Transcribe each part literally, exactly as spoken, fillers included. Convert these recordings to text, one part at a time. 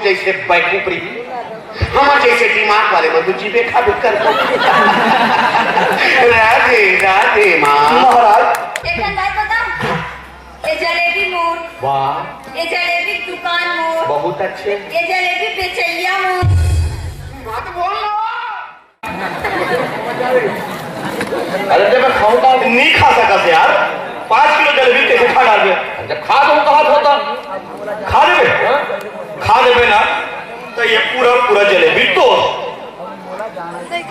जइसे बैकूफ रही, हमर जइसे दिमाग वाले मन तो जीबे खाबे करबो। राधे राधे माँ। महाराज। एक ठन बात बताऊं? ये जलेबी मोर। वाह। ये जलेबी दुकान मोर। बहुत अच्छे। ये जलेबी बेचैया मोर। बात बोल लो। अरे जब मैं खाऊंगा, नहीं खा सकत यार। पाँच किलो जलेबी कैसे खा डालबे? जब खा दूं, कहा होता। खा देबे? हाँ? खा देबे ना, तो ये पूरा, पूरा जलेबी तो।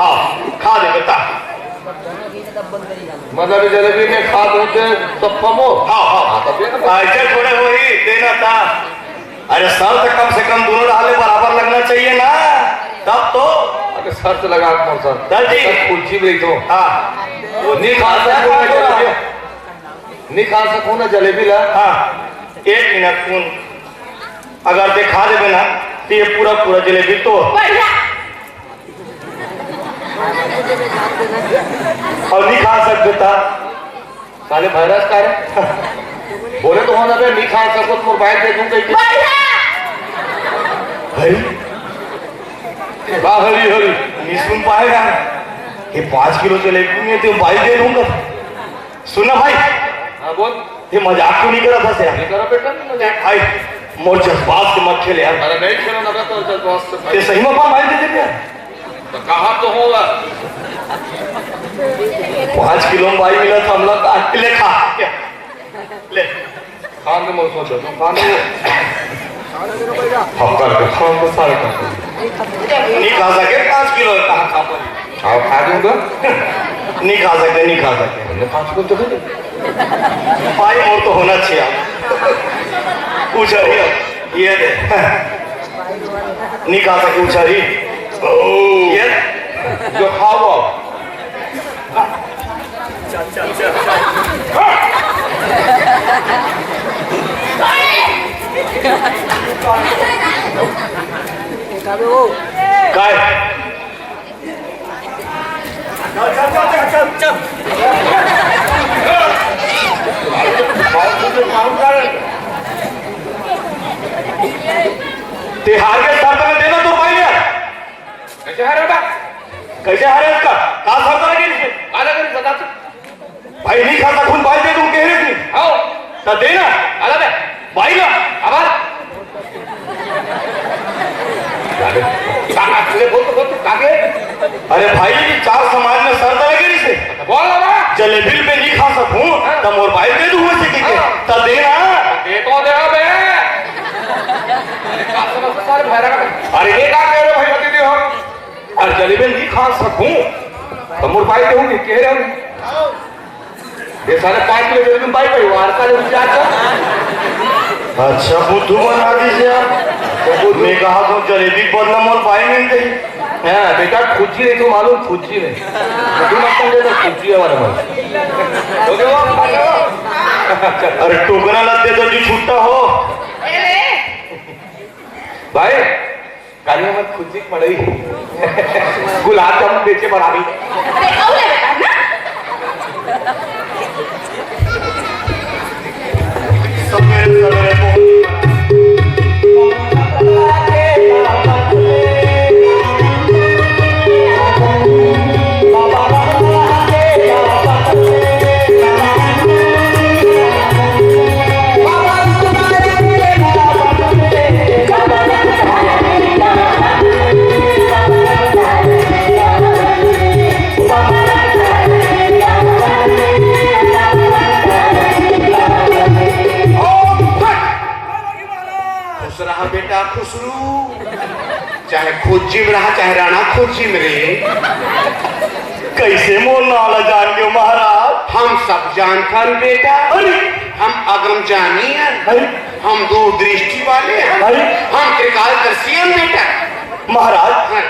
हाँ, खा देबे ता। मतलब, ये जलेबी में खा दूं ते सब कमो? हाँ, हाँ। हाँ, तब ये तो ऐसे थोड़े होही, देना ता। अरे सर, तो कम से कम दोनों डाले बराबर लगना चाहिए ना, तब तो। अरे सर से लगा कौन सर? सर जी। सर कुल्फी भी तो। हाँ। वो नहीं खा सकूं ना जलेबी। नहीं खा सकूं ना जलेबी ला। हाँ, एक मिनट सुन, अगर देखा देबे ना, तो ये पूरा, पूरा जलेबी तो। बढ़िया। और नहीं खा सकते ता। साले भैरस का रे। बोले तो होना बे, नहीं खा सको तो मोर बाइक दे दूं कहीं के। बढ़िया। हरी? बा हरी हरी। नहीं सुन पाए यार। ये पाँच किलो जलेबी में तो बाइक दे दूंगा। सुन ना भाई। हाँ, बोल। ये मजाक क्यों नहीं करा था से? नहीं करा बेटा, नहीं मजाक। भाई, मोर जज्बात से मत खेल यार। अरे नहीं खेलो ना बे, तो जज्बात से भाई। ये सही में अपन बाइक दे देते हैं? तो कहा तो होगा। पाँच किलो में भाई मिला था, हमला काट के ले खा। ले। खान के मौसम दे, खान के। हम कर के, खान को सारे कर। नहीं खा सके, पाँच किलो कहाँ खा पाए? आओ, खा दूंगा। नहीं खा सकते, नहीं खा सकते। हमने पाँच किलो तो खा लिया। भाई, और तो होना चाहिए। पूछा भैया, ये दे। नहीं खा सके, पूछा ही। ओ। ये जो खाओ। काय? ते हार के साथ में देना तो पाई यार। कैसे हारे बा? कैसे हारे इसका? का साथ लगे इसमें? का लगे बता तू? भाई, नहीं खाता खून, भाई दे दूं, कह रहे थे। आओ। तो देना। आला बे। भाई ना। आवाज। अरे, का, का, ले, बोल तो, बोल तो, का के? अरे भाई, ये चार समाज में सर दर्द करी से। तो बोल ना बा। जलेबी पे नहीं खा सकूं, हाँ। तो मोर भाई दे दूं वैसे की के। हाँ। तो देना। दे तो दे बे। अरे, का समझ सारे भैरा का? अरे, ये का कह रहे भाई, बता दे हो। अरे, जलेबी नहीं खा सकूं, तो मोर भाई दे दूं, कह रहे हो। ये साले पाँच किलो जलेबी में बाई बाई वार साले रुक जा, अच्छा। अच्छा, बुद्धू बना दीजिए आप। तो बुद्धू मैं कहा तो जलेबी के बदला मोर बाई मिल गई। हाँ, बेटा, खुज्जी नहीं तो मालूम, खुज्जी नहीं। बुद्धू मत समझे तो खुज्जी है हमारे मन। हो गया वो? अरे, टोकना लग दे तो जी छुट्टा हो। भाई, काली मत खुज्जी पड़ई। गुलाब जामुन बेचे बर आही। ते अउ ले बेटा ना। सवेरे सवेरे पहुंच। खुश रहा बेटा, खुश रू। चाहे खुज्जी में रहा, चाहे राणा खुज्जी में रे। कैसे मोर नाव ला जान गयो महाराज? हम सब जानथन बेटा। अरे! हम अगम जानी हन। अरे! हम दूरदृष्टि वाले हन। अरे! हम त्रिकालदर्शी हन बेटा। महाराज, हाँ।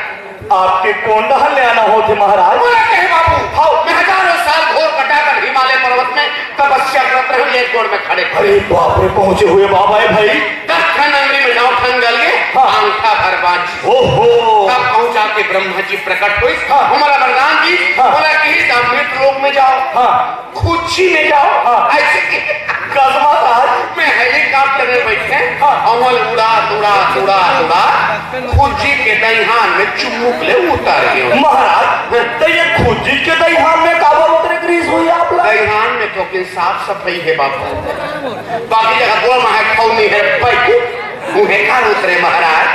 आपके कोन डहर ले आना होथे महाराज? बोला कहे बाबू, हाँ। मैं हजारों साल घोर कटाकट हिमालय पर्वत में तपस्या करत रहूं, एक गोड़ में खड़े। अरे बाप रे, पहुंचे हुए बाबा है भाई। दस ठन अंगुरी में नौ ठन गल गे, हाँ। अंगठा भर बांच। ओहो। तब पहुंचा के ब्रह्मा जी प्रकट होइस, हाँ। हमला वरदान दीस, हाँ। बोला कि इस अमृत लोक में जाओ। हाँ। खुद खुशी में जाओ। हाँ। ऐसे कि कस महाराज। मैं हेलीकॉप्टर में बैठे, हाँ। अउ उड़ा, उड़ा, उड़ा, उड़ा, खुद जी के दइहान में चुमुक ले उतर गयो। महाराज, त ये खुद जी के दइहान में काबर उतरे के रिहिस होही आप ला? दइहान में तो अपन साफ सफाई हे बाबू, बाकी जगह गोड़ में हे, खौनी हे, बैकू। उहे काल उतरे महाराज।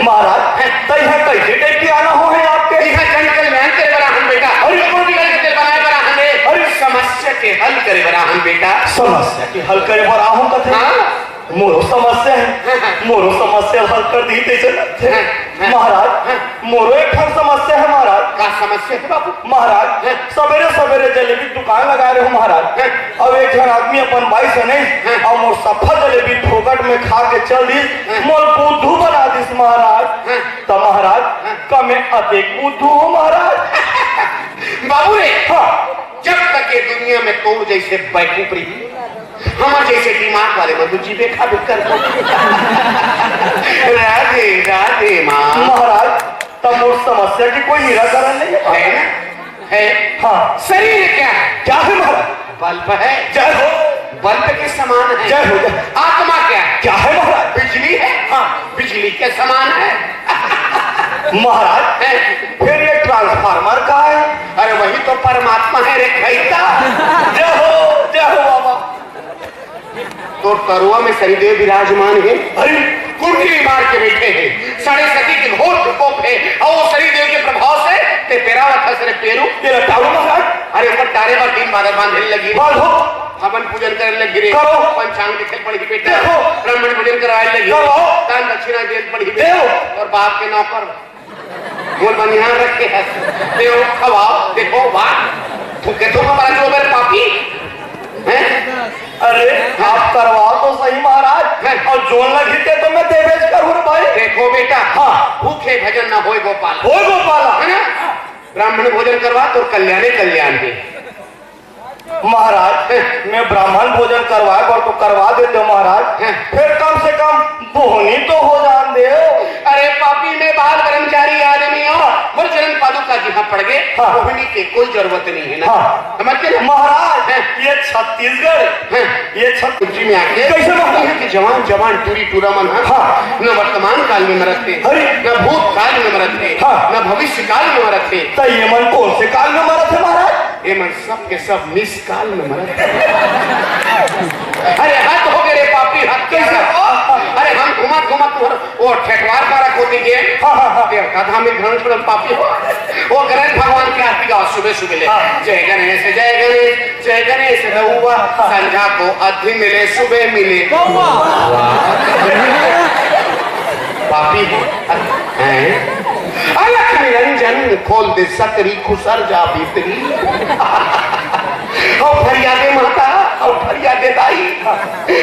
महाराज, त इहाँ कइसे टाइप के आना होहे आपके? इहाँ जन कल्याण करे बर आहन बेटा। अरे, गुरु बिगड़ के तेल बनाए बर आहन रे। अरे, समस्या के हल करे बर आहन बेटा। समस्या के हल करे बर आहूँ कथे? हाँ। मोरो समस्या हे। हाँ, हाँ। मोरो समस्या हल कर दी तइसे लगथे। हाँ, हाँ। महाराज, हाँ। मोरो एक ठन समस्या हे महाराज। का समस्या हे बाबू? महाराज, हाँ। सबेरे सबेरे जलेबी दुकान लगाए रहेंव महाराज। हाँ। अउ एक झन आदमी अपन बाई से नहीं, हाँ। अउ मोर सफा जलेबी फोकट में खा के चल दिस, हाँ। मोला बुद्धू बना दिस महाराज। हाँ। त महाराज, हाँ। का मैं अतेक बुद्धू हों महाराज? बाबू रे, हाँ। जब तक ये दुनिया में तोर जइसे बैकूफ रही, हमर जइसे दिमाग वाले मन तो जीबे खाबे करबो। राधे, राधे माँ। महाराज, त मोर समस्या के कोई निराकरण नहीं हे? हे ना? हे। हाँ। शरीर क्या हे? क्या हे महाराज? बल्ब हे। जय हो। बल्ब के समान हे। जय हो, जय। आत्मा क्या हे? क्या हे महाराज? बिजली हे। हाँ। बिजली के समान हे। महाराज, हे। फिर ये ट्रांसफार्मर का हे? अरे वही तो परमात्मा हे रे खैता। जय हो, जय हो बाबा। तोर तरुआ में शनिदेव विराजमान हे। अरे। कुंडली मार के बैठे हे। साढ़े सती के घोर प्रकोप हे। अउ वो शनिदेव के प्रभाव से ते पेरावत हस रे पेरू। ये ला टारू महाराज। अरे ओकर टारे बर दिन बादर बांधे लगी। बांधो। हवन पूजन करे लगी रे। करो। पंचांग देखे पड़ही बेटा। देखो। ब्राह्मण भोजन करवाए लगी। करो। दान दक्षिणा दे पड़ही बेटा। देव। अउ बाप के नौकर। मोर बनिहार रखे हस। देव खवाओ, देखो, वाह। थूके थूके मारा जो मेरे पापी। हैं? अरे, आप करवाओ तो सही महाराज। हैं? अउ जोन लगी ते तो मैं देबेच करहूँ रे भाई। देखो बेटा, हाँ। भूखे भजन न होय गोपाल। होय गोपाल। हे ना? ब्राह्मण भोजन करवा, तोर कल्याणे कल्याण हे। महाराज, हैं? मैं ब्राह्मण भोजन करवाए बर तो करवा देते हो महाराज, हैं? फिर कम से कम बोहनी तो हो जान देव। अरे पापी, मैं बाल ब्रह्मचारी आदमी हों, मोर चरण पादुका जिहाँ पड़ गे, हाँ। बोहनी के कोई जरूरत नहीं हे ना। हाँ। समझ गे ना? महाराज, हैं? ये छत्तीसगढ़, हैं? ये छत्तीसगढ़ में आके कइसे महाराज? इहाँ के जवान जवान टूरी टूरा मन ह, हाँ। न वर्तमान काल में मरत हे, अरे। न भूतकाल में मरत हे, हाँ। न भविष्य काल में मरत हे। त ये मन कौन से काल में मरत हे महाराज? ये मन सब के सब मिस काल में मरत हे। अरे हद हो गे रे पापी, हद। कइसे? अरे हम घुमत घुमत तुहर वो ठेठवार पारा कोती गे। हाँ, हाँ, हाँ। देवता धाम में घन छोड़न पापी हो। वो गणेश भगवान के आरती गाओ सुबह सुबह ले। हाँ। जय गणेश, जय गणेश, जय गणेश रउआ। हाँ। संझा को अद्धी मिले, सुबह मिले। वाह। पापी हो। हैं? अलख निरंजन खोल दे सकरी, खुसर जा भीतरी। अउ फरियादे माता, अउ फरियादे दाई।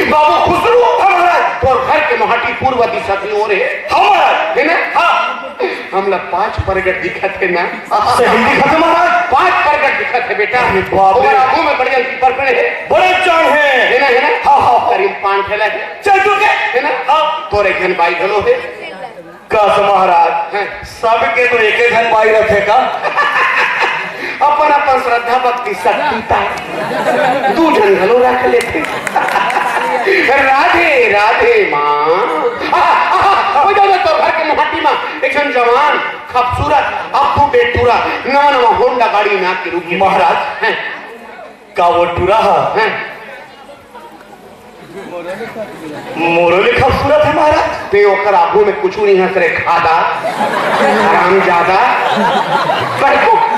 बाबू खुसरू, हाँ महाराज। तोर घर के मोहाटी पूर्व दिशा की ओर हे। हाँ महाराज। हे ना? हाँ। हमला पांच परगट दिखत हे ना? सही दिखत हे महाराज। पांच परगट दिखत हे बेटा। अरे बाप रे। ओकर आगू में बढ़िया पीपर पेड़ हे। बड़े जान हे। हे ना, हे ना? हाँ, हाँ, हाँ। करीब पांच ठेला हे। चल तू के। हे ना? हाँ। तोर एक झन बाई घलो हे। कस महाराज, हैं? सबके तो एके झन बाई रथे का? अपन अपन श्रद्धा भक्ति शक्ति ता दू झन घलो रख लेथे। राधे राधे माँ। आ, आ, आ, ओ दादा, तो घर के मोहाटी मा एक झन जवान खूबसूरत अप्पू बेटूरा नवा नवा होंडा गाड़ी में आके रुकी। महाराज, हैं? का वो टूरा हा? हैं? मोरो ले खूबसूरत हे महाराज। ते ओकर आगू में कुछू नहीं हंस रे, खादा, हरामजादा, बैकूफ।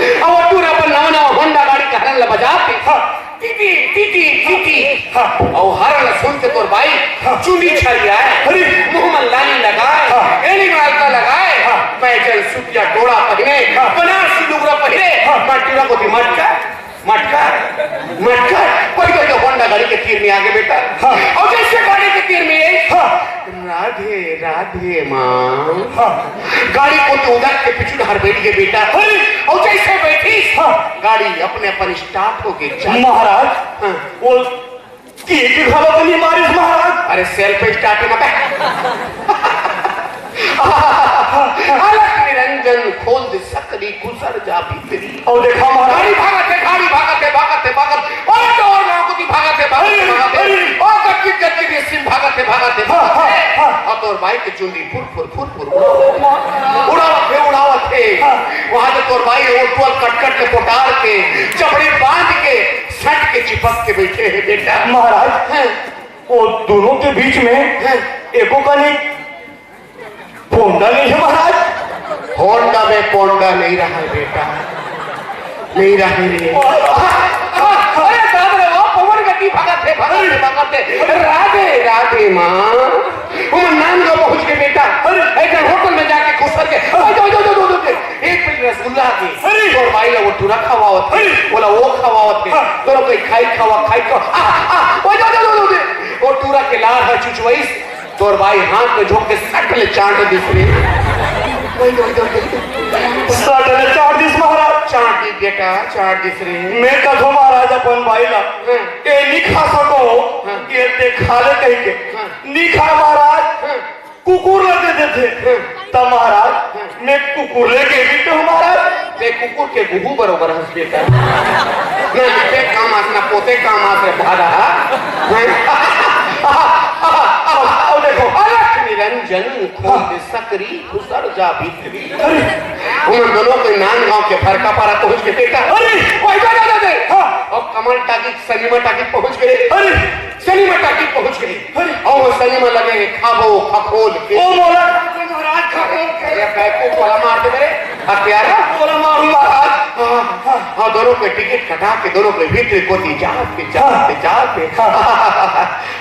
अब तू अपन नवा नवा होंडा गाड़ी के हरन ला बजा के, हाँ। TT, TT, TT. हाँ। अउ हरन ला सुन के तोर बाई, हाँ। चुनी छरियाए, अरे। मुंह में लाली लगाए, हाँ। एड़ी में अलता लगाए, हाँ। पैजन सुतिया डोरा पहिरे, हाँ। बनारसी लुगरा पहिरे, हाँ। माटी ला कोती मटका। मटका, मटका, कोई कोई तो होंडा गाड़ी के तीर में आगे बेटा। हाँ। अउ जइसे गाड़ी के तीर में आई, हाँ। राधे, राधे माँ। हाँ। गाड़ी कोती उधर के पीछू डहर बैठ गे बेटा। अरे। अउ जइसे बैठी, हाँ। गाड़ी अपने अपन स्टार्ट हो गे, चल। महाराज, हाँ। वो किक घलो तो नहीं मारिस महाराज। अरे सेल्फ स्टार्ट ना बे। अलख निरंजन खोल दे सकरी, खुसर जा भीतरी। अउ देखा महाराज। गाड़ी भागत हे, गाड़ी भागत बाई के चुंदी फुर फुर फुर फुर उड़ावत हे, उड़ावत हे। हाँ। वहां तो तोर बाई वो टुअल कटकट के पोटार के, चपड़े बांध के, सट के चिपक के बैठे हे बेटा। महाराज, हैं? वो दोनों के बीच में हैं? एको कनी पोंडा नहीं है महाराज। होंडा में पोंडा नहीं रहा है बेटा, नहीं रहा है रे। अरे बाप रे बाप, पवन गति भगत है, भगत है, भगत है। राधे राधे माँ। उमन नांदगांव पहुंच के बेटा, अरे। एक होटल में जाके घुस के, अरे, दो, दो, दो, दो, दो, एक प्लेट रसगुल्ला के, अरे। तोर बाई ला वो टूरा खवावत है, अरे। बोला वो खवावत है, हाँ। दोनों कोई खाई खावा, खाई खावा, आ, आ, वो दो, दो, दो, दो, दो। वो टूरा के लार है चुचवाइस, तोर बाई हाथ में झोंक के सट ले चांट दिस रे। वही, वही, वही, वही। सट ले चांट दिस महाराज। चांट दिस बेटा, चांट दिस रे। मैं कथो महाराज अपन बाई ला, हाँ। ए नी खा सको, हाँ। ये ते खा ले कही के। हाँ। नी खा महाराज। हाँ। कुकुर ला दे देथे। हाँ। त महाराज, हाँ। मैं कुकुर ले के भी तो महाराज। ते कुकुर के गुहू बरोबर हंस बेटा। ना लिखे काम आस, ना पोते काम आस रे भारा। हाँ। आओ देखो, अलख निरंजन खोज सकरी घुसर जा भीतरी। अरे। उमन दोनों के नांदगांव के फरका पारा पहुंच के बेटा। अरे। ओए, जा, जा, जा, जा। हाँ। और कमल टाकी, सिनेमा टाकी पहुंच गए। अरे। सिनेमा टाकी पहुंच गए। अरे। और वो सिनेमा लगे हैं खाबो खखोल के। ओ मोला महाराज खखोल के। अरे, बैकू गोला मार दे मेरे हत्यारा। गोला मारू महाराज। हाँ, हाँ, हाँ, दोनों के टिकट कटा के दोनों के भीतरी कोती जात के, जात के, जात के। हाँ।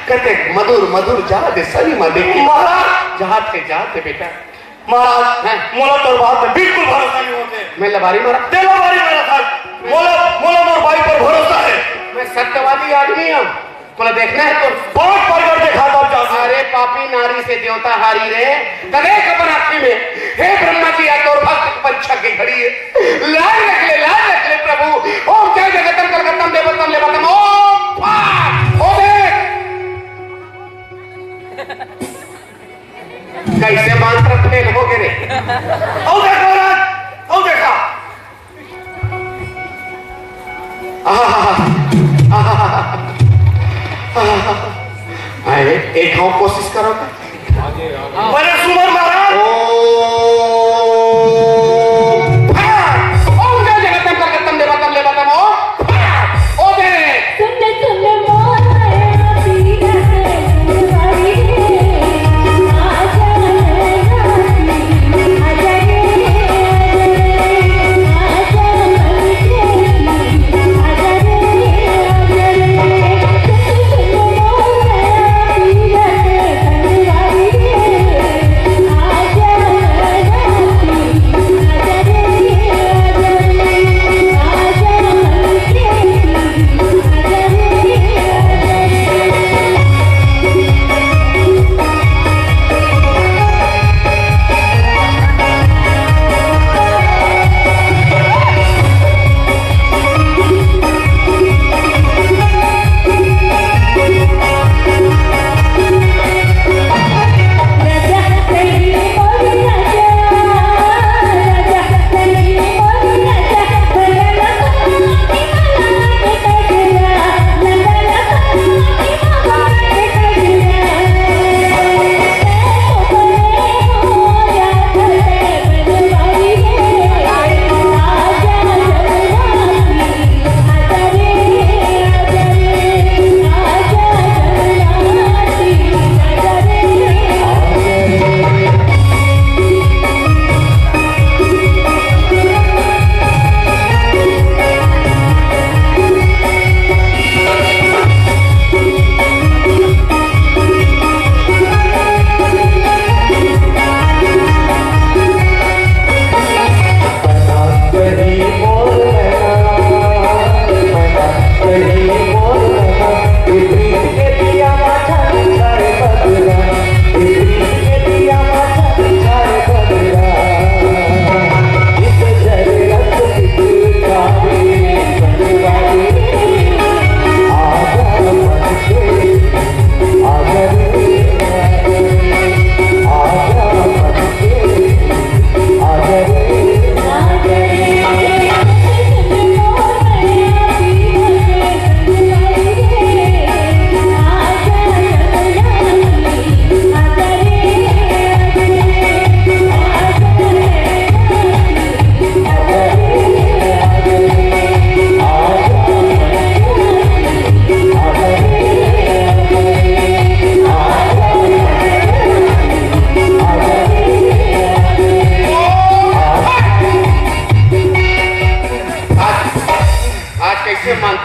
कहते मधुर मधुर जात सिनेमा देखे। महाराज। जात के, जात के बेटा। महाराज, हैं? मोला तोर बात में बिल्कुल भरोसा नहीं होते। मैं लबारी मारा? ते लबारी मारा था। मोला, मोला मोर बाई पर भरोसा है। मैं सत्यवादी आदमी हूँ। तोला देखना है तो पांच परगट देखा तब जा। अरे पापी नारी से देवता हारी रे। तदेख अपन आँखी में। हे ब्रह्मा जी, या तोर भक्त की परीक्षा की घड़ी है। लाज रख ले, लाज रख ले प्रभु। ओम जय जगतम कलकत्तम देवतम लेवतम। ओम फा। ओ देख। कैसे मंत्र फेल हो गए रे? औ देखा महाराज, औ देखा। आहा, आहा, आहा। आए, एक और कोशिश करो। अरे सुमन महाराज। ओ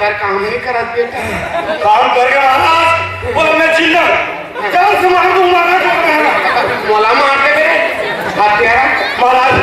यार, काम नहीं करत बेटा। काम करके महाराज, बोला, मैं चिल्ला, जान से मार दूं महाराज। मोला मार दे बे, हत्यारा। महाराज,